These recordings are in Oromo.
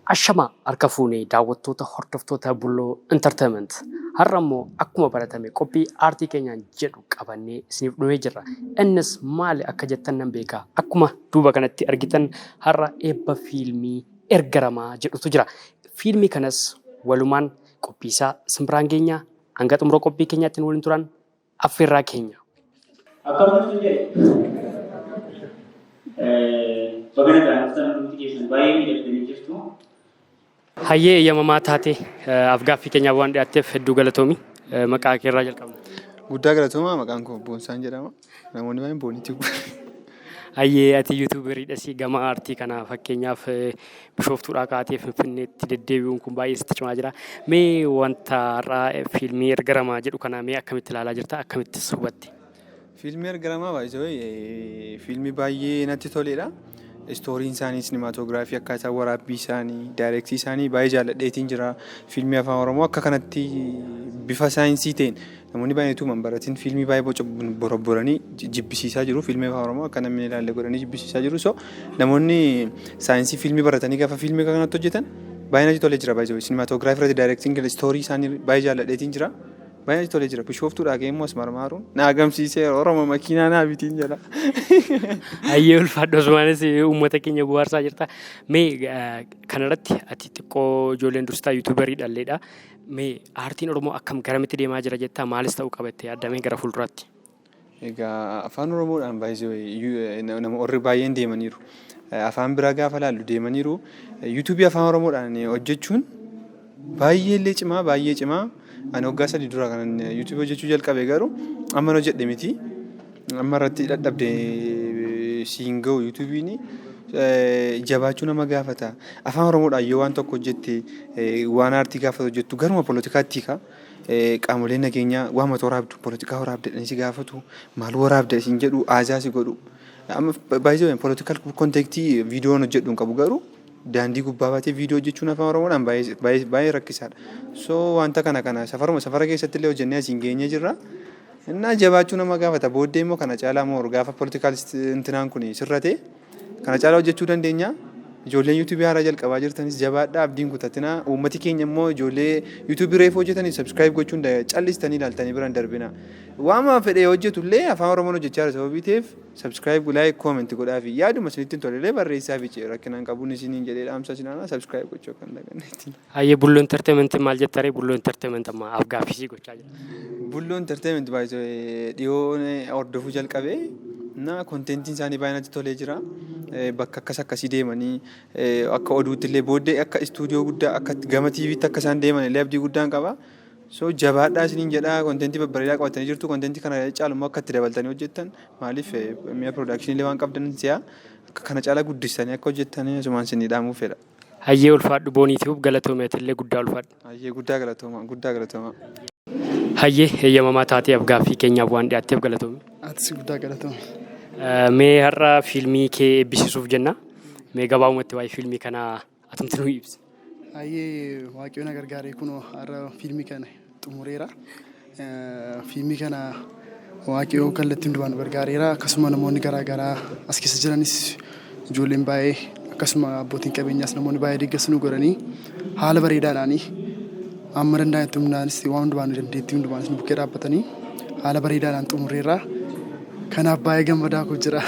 Ashama harka fuunee daawwattoota hordoftoota Bulloo Entertainment. Har'a immoo akkuma baratame qophii aartii keenyaan jedhu qabannee isiniif dhufee jirra. Innis maali akka jettan nan beeka. Akkuma duuba kanatti argitan har'a eebba fiilmii Ergaramaa jedhutu jira. Fiilmii kanas walumaan qophii isaa isin biraan geenya. Hanga xumura qophii keenyaatti nu waliin turan affeerraa keenya. Akkam jirtu jedhe. Baga nagaan dhuftan hundumti keessan baay'ee miidhagdanii jirtu. Hayyee eeyyamamaa taate afgaaffii keenyaaf waan dhiyaatteef hedduu galatoomi. Maqaa kee irraa jalqabna. Guddaa galatoomaa, maqaan koo Boonsaan jedhama. Namoonni baay'een Booniitii. Hayyee, ati YouTuberiidhas, gama aartii kana fakkeenyaaf Bishooftuudhaa kaatee Finfinneetti deddeebi'uun kun baay'ee sitti cimaa jira. Mee wanta har'aa fiilmii Ergaramaa jedhu kana mee akkamitti ilaalaa jirta? Akkamittis hubatte? Fiilmii Ergaramaa baay'ee fiilmii baay'ee natti toledha. Storyn isaanii, cinematography, akkaataa waraabbii isaanii, directii isaanii baay'ee jaalladheetiin jira. Fiilmii Afaan Oromoo akka kanatti bifa saayinsii ta'een namoonni baay'een utuma hin baratin fiilmii baay'ee boca borobboranii jibbisiisaa jiru. Fiilmii Afaan Oromoo akka namni ilaalle godhanii jibbisiisaa jiru. So namoonni saayinsii fiilmii baratanii gaafa fiilmii akka kanatti hojjetan baay'ee natti tolee jira. Baay'ee cinematography irratti, directing, story isaanii baay'ee jaalladheetiin jira. Baay'ee natti tolee jira. Bishooftuudhaa ka'ee immoo as marmaaruun na agamsiisee Oromoo makiinaa naa bitiin jala. Hayyee, ulfaadhu, osumaanis uummata keenya bohaarsaa jirta. Mee kanarratti ati xiqqoo ijoolleen dursitaa YouTuberii dhalleedha. Mee aartiin Oromoo akkam garamitti deemaa jira jettaa, maalis ta'uu qaba jettee yaaddamee gara fuulduraatti? Egaa Afaan Oromoodhaan baay'ee nama warri baay'een deemaniiru. Afaan biraa gaafa laallu deemaniiru. YouTubeii Afaan Oromoodhaan hojjechuun baay'ee illee cimaa, baay'ee cimaa. Ani waggaa 3 dura kanan YouTubeii hojjechuu jalqabe, garuu amma hojjedhe miti. Amma irratti dadhabde siin ga'u, YouTubeiin jabaachuu nama gaafata. Afaan Oromoodhaan yoo waan tokko hojjette, waan aartii gaafa hojjettu garuma poolitikaatti hiika. Qaamoleen nageenyaa waan mata waraabdu, poolitikaa waraabda jedhanii si gaafatu, maal waraabda isin jedhu, aazaa si godhu. Amma baay'ee political contentii viidiyoon hojjedhu hin qabu, garuu daandii gubbaa baatee viidiyoo hojjechuun Afaan Oromoodhaan baay'ee baay'ee rakkisaadha. So wanta kana safaruma safara keessatti illee hojjennee asiin geenyee jirra. Innaa jabaachuu nama gaafata. Booddee immoo kana caalaa moo gaafa political intinaan kun sirrate kana caalaa hojjechuu dandeenya. Ijoolleen YouTubeii haaraa jalqabaa jirtanis jabaadhaa, abdiin kutatinaa. Uummati keenya immoo ijoollee YouTubeii reefu hojjetanii subscribe gochuun callistanii ilaaltanii biraan darbina. Waama fedhee hojjetu illee Afaan Oromoon hojjechaa jira sababii ta'eef subscribe, like, comment godhaa fi yaaduma isinitti hin tole barreessaa fi rakkinaan qabuun isiniin jedhee dhaamsa isin subscribe gochuu akka hin daganneetti. Hayyee, Bulloo Entertainment maal jettaree? Bulloo Entertainment amma afgaaffisii gochaa jira. Bulloo Entertainment baay'ee dhiyoo hordofuu jalqabee na contentiin isaanii baay'ee natti tolee jira. Bakka akkas akkasii deemanii akka oduutti illee booddee akka istuudiyoo guddaa akka gama TVtti akka isaan deeman illee abdii guddaan qaba. So jabaadhaa isiniin jedhaa, contentii babbareedaa qabatanii jirtu, contentii kana caalu immoo akka itti dabaltanii hojjettan, maaliif mi'a productionii illee waan qabdan si'a akka kana caalaa guddistanii akka hojjettan asumaan isinii dhaamuu fedha. Hayyee, ulfaadhu Booniitiif, galatoomi, illee guddaa ulfaadhu. Hayyee, guddaa galatooma, guddaa galatooma. Hayyee, eeyyamamaa taatee afgaaffii keenyaaf waan dhiyaatteef galatoomi. Atis guddaa galatoomi. Mee har'a fiilmii kee eebbisiisuuf jenna. Mee gabaabumatti waa'ee fiilmii kanaa atumti nu ibsi. Hayyee, Waaqayyo na gargaaree kunoo har'a fiilmii kana xumureera. Fiilmii kana Waaqayyo kallattii hundumaan nu gargaareera. Akkasuma namoonni garaa garaa as keessa jiranis, ijoolleen baay'ee, akkasuma abbootiin qabeenyaas, namoonni baay'ee deeggarsa nu godhanii haala bareedaadhaanii amma danda'anitti humnaanis waan hundumaan nu dandeettii hundumaanis nu bukkee dhaabbatanii haala bareedaadhaan xumureerra. Kanaaf baay'ee gammadaa koo jira.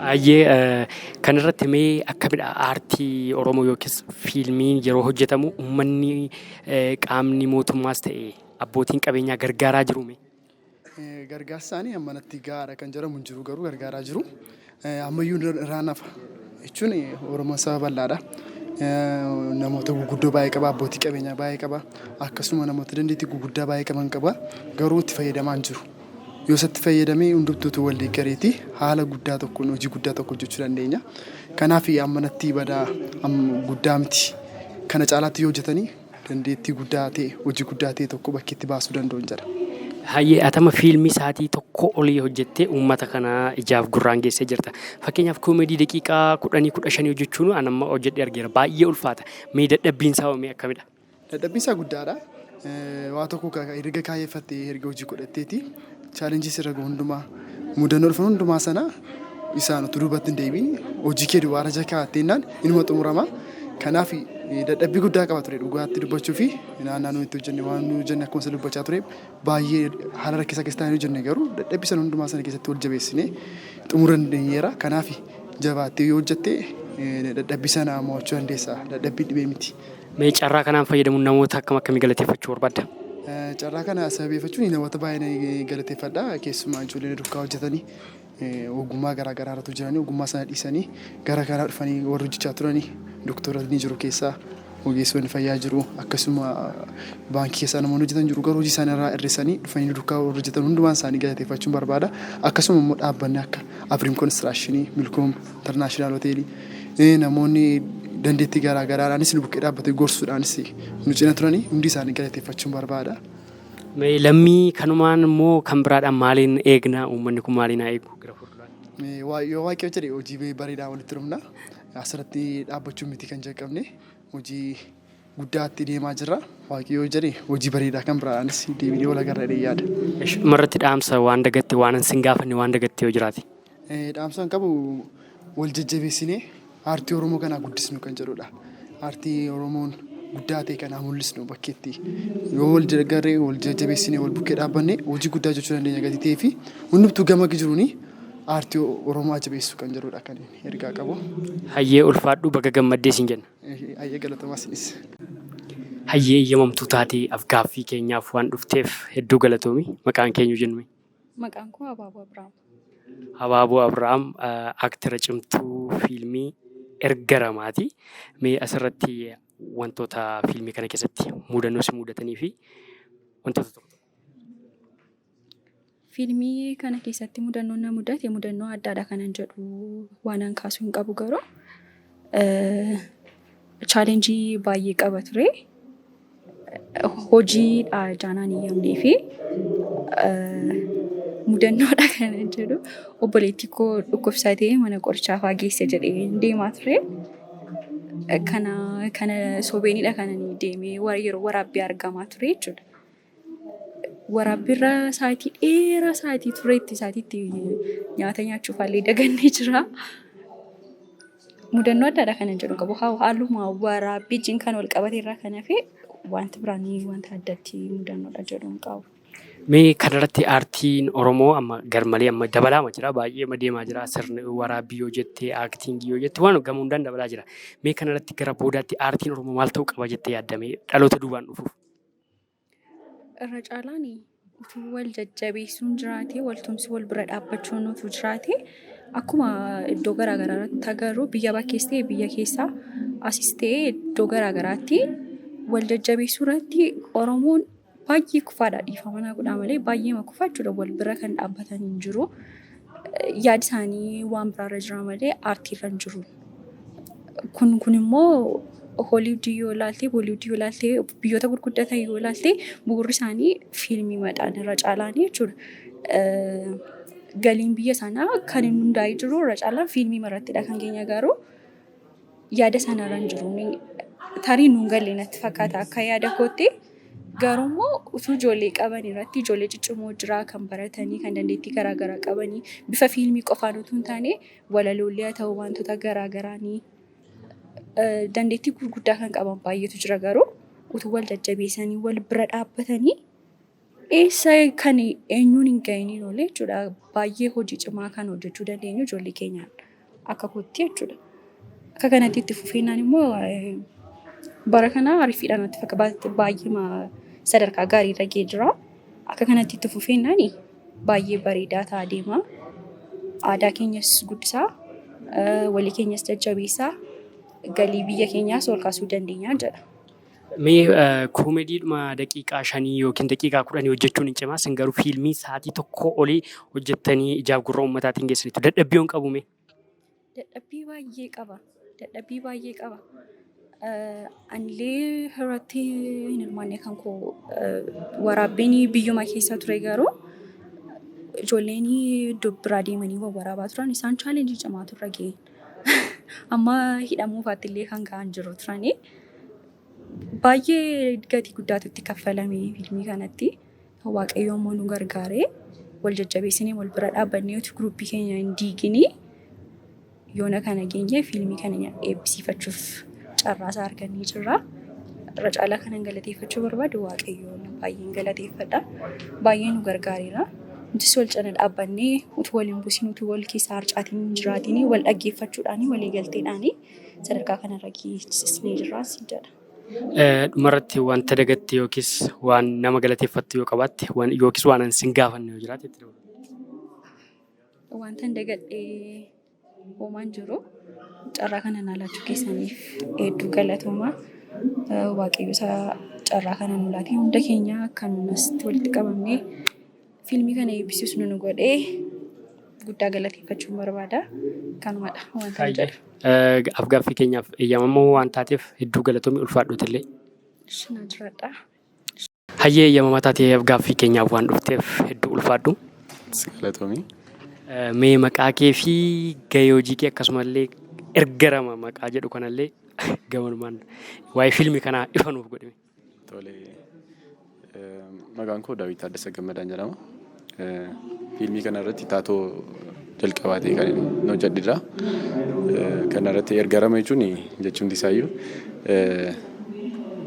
Hayyee, kan irratti mee akkamidha aartii Oromoo yookiis fiilmiin yeroo hojjetamu uummanni, qaamni mootummaas ta'e abbootiin qabeenyaa gargaaraa jiru mee? Gargaarsi isaanii ammanatti gahaadha kan jedhamu hin jiru, garuu gargaaraa jiru. Ammayyuu irraa nafa jechuun Oromoon saba bal'aadha. Namoota guguddoo baay'ee qaba, abbootii qabeenyaa baay'ee qaba, akkasuma namoota dandeettii guguddaa baay'ee qaban qaba. Garuu itti fayyadamaa hin jiru. Yoo isatti fayyadamee hundumtuutu wal deeggareeti haala guddaa tokkoon hojii guddaa tokko hojjechuu dandeenya. Kanaaf ammanatti badaa guddaa miti. Kana caalaatti yoo hojjetanii dandeettii guddaa ta'e, hojii guddaa ta'e tokko bakkeetti baasuu danda'u jedha. Hayyee, atama fiilmii sa'aatii 1 olii hojjettee uummata kana ijaaf gurraan geessee jirta. Fakkeenyaaf koomedii daqiiqaa 10, 15 hojjechuun an amma hojjedhee argeera. Baay'ee ulfaata. Mee dadhabbiin isaa mee akkamidha? Dadhabbiin isaa guddaadha. Waa tokko erga kaayeffattee, erga hojii godhatteeti, challengeii sirra gahu hundumaa, mudannoo dhufan hundumaa sana isaan utuu duubatti hin deebiin hojii kee duwwaa raja kaa'atteennaan inuma xumurama. Kanaaf Dadhabbii guddaa qaba ture dhugaatti dubbachuu fi naannoo nuyi itti hojjenne waan nuyi hojjenne akkuma isa dubbachaa ture baay'ee haala rakkisaa keessa taa'anii hojjenne garuu dadhabbii sana hundumaa sana keessatti wal jabeessinee xumuruu dandeenyeera. Kanaaf jabaattee yoo hojjette dadhabbii sana mo'achuu dandeessa. Dadhabbii dhibee miti. Mee carraa kanaan fayyadamuun namoota akkam akkamii galateeffachuu barbaadda? Carraa kana sababeeffachuun namoota baay'ee galateeffadha. Keessumaa ijoollee duukaa hojjetanii ogummaa garaa garaa irratti jiranii ogummaa sana dhiisanii gara kanaa dhufanii warri hojjechaa turanii doktoronni ni jiru keessaa ogeessonni fayyaa jiru akkasuma baankii keessaa namoonni hojjetan jiru garuu hojii isaanii irraa hir'isanii dhufanii duukaa warri hojjetan hundumaan isaanii galateeffachuun barbaada. Akkasuma immoo dhaabbanni akka Abiriim Konistiraashinii, Milkoom Intarnaashinaal Hoteelii namoonni dandeettii garaa garaadhaanis nu bukkee dhaabbatee gorsuudhaanis nu cina turanii hundi isaanii galateeffachuun barbaada. Mee lammii kanumaan immoo kan biraadhaan maaliin eegna uummanni kun maaliin haa eegu gara fuulduraatti? Yoo waaqayyo jedhe hojii bareedaa walitti dhufna. Asirratti dhaabbachuu miti kan jalqabne hojii guddaatti deemaa jirra. Waaqayyo jedhe hojii bareedaa kan biraadhaanis deebinee wal agarra jedhee yaada. Dhumarratti dhaamsa waan dagatte waan sin gaafanne waan dagatte yoo jiraate. Dhaamsa kan qabu wal jajjabeessinee aartii Oromoo kanaa guddisnu kan jedhudha. Aartii Oromoon guddaa ta'e kanaa mul'isnu bakkeetti yoo wal deeggarree wal jajjabeessinee wal bukkee dhaabbanne hojii guddaa hojjechuu dandeenya gadi ta'ee fi hundumtuu gama jiruuni aartii Oromoo jabeessu kan jedhudha kan ergaa qabu. Hayyee ulfaadhu baga gammaddee siin jenna. Hayyee galatoomaa isinis. Hayyee eeyyamamtuu taatee afgaaffii keenyaaf waan dhufteef hedduu galatoomi. Maqaan keenyu jennu. Maqaan koo Abaaboo Abiraam. Abaaboo Abiraam aktira cimtuu fiilmii Erga Ramaati. Mee asirratti wantoota fiilmii kana keessatti mudannoo si mudatanii fi wantoota tokko tokko. Fiilmii kana keessatti mudannoon na mudate mudannoo addaadha kanan jedhu waan an kaasuu hin qabu garuu challenge baay'ee qaba ture. Hojiidha jaanaan eeyyamnee fi mudannoodha kanan jedhu obboleettii koo dhukkubsatee mana qorichaa fa'aa geesse jedhee deemaa ture. Kana sobeenidha kanan deemee yeroo waraabbii argamaa ture jechuudha. Waraabbiirra sa'aatii dheeraa sa'aatii tureetti sa'aatiitti nyaata nyaachuufallee dagannee jira. Mudannoo addaadha kanan jedhu qabu. Haaluma waraabbii kan wal qabate irraa kan hafe wanti biraan wanta addatti mudannoodha jedhu hin qabu. Mee kanarratti aartiin Oromoo amma garmalee amma dabalaama jira baay'ee amma deemaa jira sirni waraabbii yoo jette acting yoo jette waan gama hundaan dabalaa jira. Mee kanarratti gara boodaatti aartiin Oromoo maal ta'uu qaba jettee yaaddamee dhaloota duubaan dhufuuf? Irra caalaan utuu wal jajjabeessuun jiraate wal tumsi wal bira dhaabbachuun utuu jiraate akkuma iddoo garaa garaatti agarru biyya bakkees ta'e biyya keessaa asis ta'e iddoo garaa garaatti wal jajjabeessuu irratti Oromoon baay'ee kufaadha dhiifama naa godhaa malee baay'ee kufaa jechuudha wal bira kan dhaabbatan hin jiru. Yaadi isaanii waan biraarra jira malee aartiirra hin jiru. Kun immoo Hooliwudii yoo ilaalte, Booliwudii yoo ilaalte, biyyoota gurguddatan yoo ilaalte bu'uurri isaanii fiilmii madhaan irra caalaanii jechuudha. Galiin biyya sanaa kan inni hundaa'ee jiru irra caalaan fiilmii irrattidha kan keenya garuu yaada sanarra hin jiru. Tarii nuun galle natti fakkaata akka yaada kootti. Garuu immoo utuu ijoollee qaban irratti ijoollee ciccimoo jira kan baratanii kan dandeettii garaa garaa qabanii bifa fiilmii qofaan utuu hin taane walaloolee haa ta'u wantoota garaa garaanii dandeettii gurguddaa kan qaban baay'eetu jira garuu utuu wal jajjabeessanii wal bira dhaabbatanii eessa kan eenyuun hin gahin oolee jechuudha. Baay'ee hojii cimaa kan hojjechuu dandeenyu ijoollee keenyaan akka kootti jechuudha. Akka kanatti itti fufeenyaan immoo bara kana ariifiidhaan natti fakkaata baay'ee sadarkaa gaarii irra gahee jira. Akka kanatti itti fufeenyaan baay'ee bareedaa ta'aa deema. Aadaa keenyas guddisaa, walii keenyas jajjabeessaa, galii biyya keenyaas ol kaasuu dandeenya jedha. Mee koomediidhuma daqiiqaa 5 yookiin daqiiqaa 10 hojjechuun hin cimaa isin garuu fiilmii sa'aatii 1 olii hojjettanii ijaaf gurra uummataatiin geessaniitu. Dadhabbii hin qabu mee? Dadhabbii baay'ee qaba. Dadhabbii baay'ee qaba. Anillee irratti hin hirmaanne kan koo waraabbiin biyyuma keessa ture garuu ijoolleen iddoo biraa deemanii wawwaraabaa turan isaan challenge cimaatu irra ga'e. Amma hidhamuufaatti illee kan ga'an jiru turanii. Baay'ee gatii guddaatu itti kaffalame fiilmii kanatti. Waaqayyo immoo nu gargaaree wal jajjabeessinee wal bira dhaabbannee utuu guruppii keenya hin diiginii yoona kana geenye fiilmii kana eebbisiifachuuf Carraa isaa argannee jirra. Irra caalaa kanan galateeffachuu barbaadu Waaqayyoon baay'een galateeffadha. Baay'ee nu gargaareera. Nutis wal cina dhaabbannee utuu wal hin buusin, utuu wal keessa harcaatiin hin jiraatiin, wal dhaggeeffachuudhaan, walii galteedhaan sadarkaa kanarra geessisnee jirra siin jedha. Dhumarratti wanta dagatte yookiis waan nama galateeffattu yoo qabaatte, yookiis waan ani sin gaafanne yoo jiraate itti dabalu. Wanta hin dagadhee homaan jiru, carraa kana naa laachuu keessaniif hedduu galatooma. Waaqayyo isa carraa kana nu laatee hunda keenya akka nuti asitti walitti qabamnee fiilmii kana eebbisiisnu nu godhee guddaa galateeffachuun barbaada. Kanumadha wanta hin jedhu. Afgaaffii keenyaaf eeyyamamoo waan taateef hedduu galatoomi, ulfaadhuutillee. Ishina jiraadha. Hayyee, eeyyamamaa taatee afgaaffii keenyaaf waan dhufteef hedduu ulfaadhu. Galatoomii. Mee maqaa kee fi gahee hojii kee, akkasumallee ergarama maqaa jedhu kanallee gamanumaan waa'ee fiilmii kanaa ifa nuuf godhime. Tole. Maqaan koo Daawit Taaddasa Gammadaan jedhama. Fiilmii kana irratti taatoo jalqabaa ta'e kan inni hojjedhedha. Kana irratti ergarama jechuun jechuun isaayyuu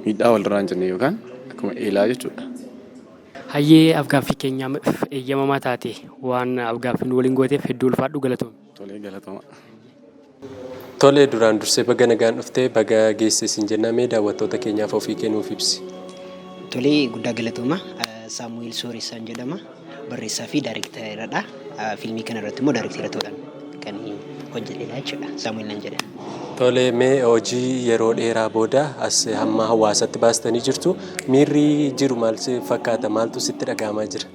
miidhaa walirraa hin cinne yookaan akkuma eelaa jechuudha. Hayyee, afgaaffii keenyaaf eeyyamamaa taate waan afgaaffii nu waliin gooteef hedduu ulfaadhu, galatoomi. Tolee, galatooma. Tole, duraan dursee baga nagaan dhuftee, baga geesse siin jennaa. Mee daawwattoota keenyaaf ofii kennuuf ibsi. Tolee, guddaa galatooma. Saamu'eel Sooressaan jedhama. Barreessaa fi daayirektaradha. Fiilmii kana irratti immoo daayirektara ta'uudhaan kan hojjedhedha jechuudha. Saamu'eel nan jedhama. Tole, mee hojii yeroo dheeraa booda as hamma hawaasatti baastanii jirtu. Miirri jiru maal si fakkaata? Maaltu sitti dhaga'amaa jira?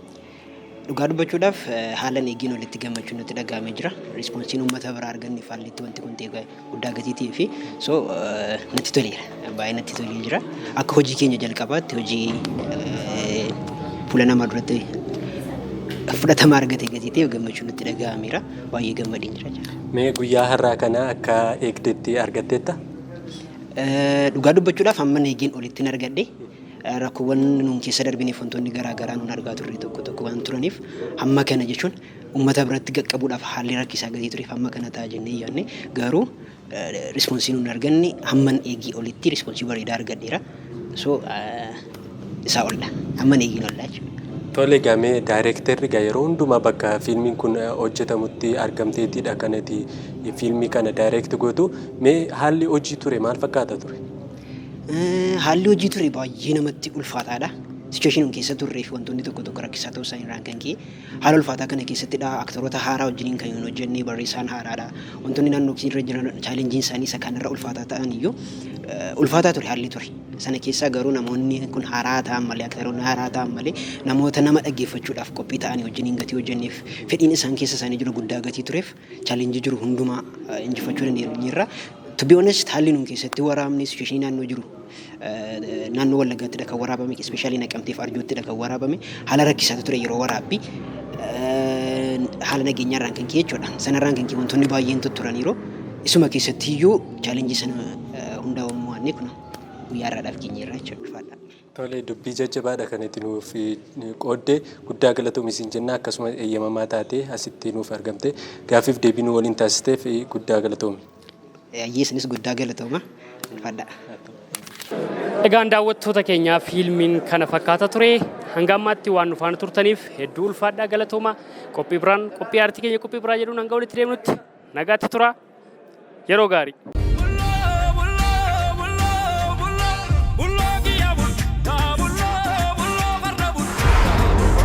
Dhugaa dubbachuudhaaf, haala eegiin walitti gammachuun nutti dhaga'amee jira. Responsiin uummata biraa arganne faallitti wanti kun ta'e guddaa gatii ta'ee fi so natti toleera. Baay'ee natti tolee jira. Akka hojii keenya jalqabaatti hojii fuula namaa duratti fudhatama argate gatii ta'eef gammachuun nutti dhaga'ameera. Baay'ee gammadeen jira jechuudha. Mee guyyaa har'aa kana akka eegdetti argatteetta? Dhugaa dubbachuudhaaf, hamma eegeen olitti hin argadhe. Rakkoowwan nuun keessa darbineef wantoonni garaa garaa nuun argaa turre tokko tokko waan turaniif, hamma kana jechuun uummata biratti qaqqabuudhaaf haalli rakkisaa gatii tureef hamma kana ta'a jennee yaadne, garuu responsii nuun arganne hamman eegii olitti responsii bareedaa argadheera. So isaa olla. Hamman eegiin ollaa jechuudha. Tole, gamee daayirektarri egaa yeroo hundumaa bakka fiilmiin kun hojjetamutti argamteetidha kanati fiilmii kana direct gootu. Mee haalli hojii ture maal fakkaata ture? Haalli hojii ture baay'ee namatti ulfaataadha. Situationiin keessa turree fi wantoonni tokko tokko rakkisaa ta'uu isaanii irraan kan ka'e haala ulfaataa kana keessattidha. Aktaroota haaraa wajjiniin kan hin hojjenne, barreessaan haaraadha. Wantoonni naannoo irra jiran challengeiin isaanii isa kanarra ulfaataa ta'an iyyuu ulfaataa ture haalli ture. Sana keessaa garuu namoonni kun haaraa ta'an malee, aktaroonni haaraa ta'an malee, namoota nama dhaggeeffachuudhaaf qophii ta'anii wajjiniin gatii hojjenneef, fedhiin isaan keessa isaanii jiru guddaa gatii tureef, challengeii jiru hundumaa injifachuu dandeenyeerra. To be honest, haalli nuun keessatti waraabne, situationii naannoo jiru, naannoo Wallaggaаттidha kan waraabame, especially Naqamteef Arjoottidha kan waraabame, haala rakkisaatu ture yeroo waraabbi, haala nageenyaarraan kan ka'e jechuudha. Sanarraan kan ka'e wantoonni baay'een tutturaniiru. Isuma keessatti iyyuu challengeii sana hundaa mo'annee kun guyyaa har'aadhaaf geenyeerra jechuudha. Tole, dubbii jajjabaadha kan itti nuuf qoodde, guddaa galatoomi siin jenna. Akkasuma eeyyamamaa taatee asitti nuuf argamte, gaaffiif deebii nu waliin taasisteef guddaa galatoomi. Ayyee, isinis guddaa galatooma. Ulfaadhaa. Egaan daawwattoota keenyaa, fiilmiin kana fakkaata ture. Hanga ammaatti waan nu faana turtaniif hedduu ulfaadhaa, galatooma. Qophii biraan, qophii aartii keenya qophii biraa jedhuun hanga walitti deemnutti nagaatti tura. Yeroo gaarii.